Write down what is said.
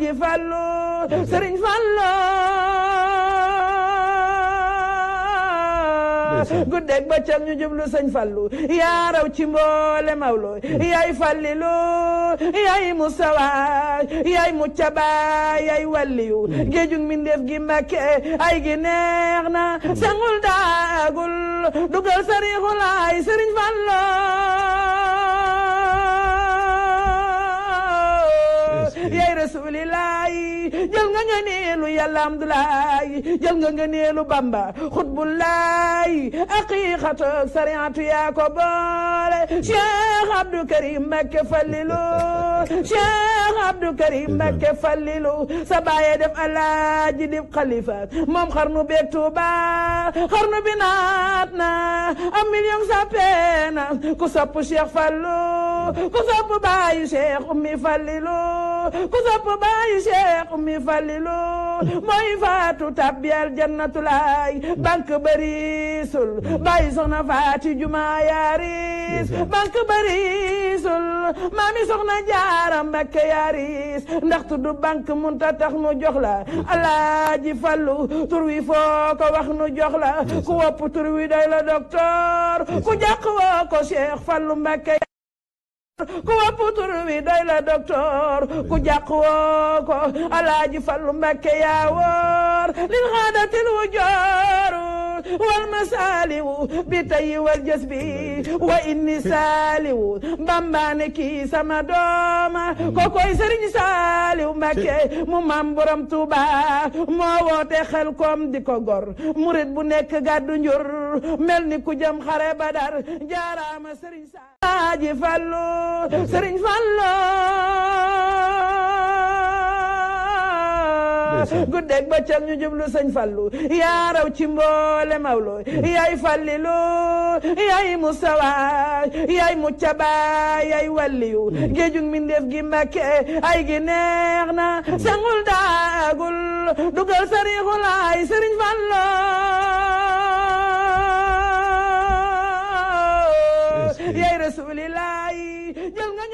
Alaaji Fallu Sëriñ Fallu guddeeg bëccëg ñu jublu sëñ Fallu yaa raw ci mboole mawlo yaay Fallilu yaay Mustafa yaay Muccaba yaay Walliyu géejug mindeef gi Mbàkke ay gi neex na sangul daagul dugal sariixul ay Sëriñ Fallu yaay rasulillahi jël nga ngëneelu yàlla amdulaay jël nga ngëneelu Bamba xutbullaay aqiiqatu sariatu yaa ko boole Cheikh Abdou Karim Mbacké Fallilu Cheikh Abdou Karim Mbacké Fallilu sa baaye def alaaji dib xalifa moom xarnu beeg Tuuba xarnu bi naat na am million sa peena ku sopp Cheikh Fallu ku sopp baayu Cheikh Ummi Fallilu ku sopp baayu Cheikh Ummi Fallilu mooy faatu tabbiyal jannatulaay banque barisul baayu soxna faati juma yaaris banque barisul maami soxna jaara Mbakke yaaris ndax tuddu banque munta tax nu jox la Alaaji Fallu tur wi foo ko wax nu jox la ku wopp tur wi doy la docteur ku jàq woo ko Cheikh Fallu Mbakke ku wopp tur wi doy la docteur ku jàq woo ko Alaaji Fallu Mbakke yaa woor lil xaadatil wujooru wal masaaliwu bi tayyi wal jasbi wa inni saaliwu bambaane kii sama dooma kokoy Sëriñ Saaliw Mbakke mu mam borom Tuuba moo woote xel kom di ko gor murit bu nekk gàddu njur mel ni ku jëm xare Badar jaaraama Sëriñ Alaaji Fallu Sëriñ Fallu guddeeg bëccëg ñu jublu sëñ Fallu yaa raw ci mboole mawlo yaay Fallilu yaay Mustafa yaay Muccaba yaay Walliyu géejug mindeef gi Mbàkke ay gi neex na sangul daagul dugal sariixul ay Sëriñ Fallu yaay rasulillahi jël nga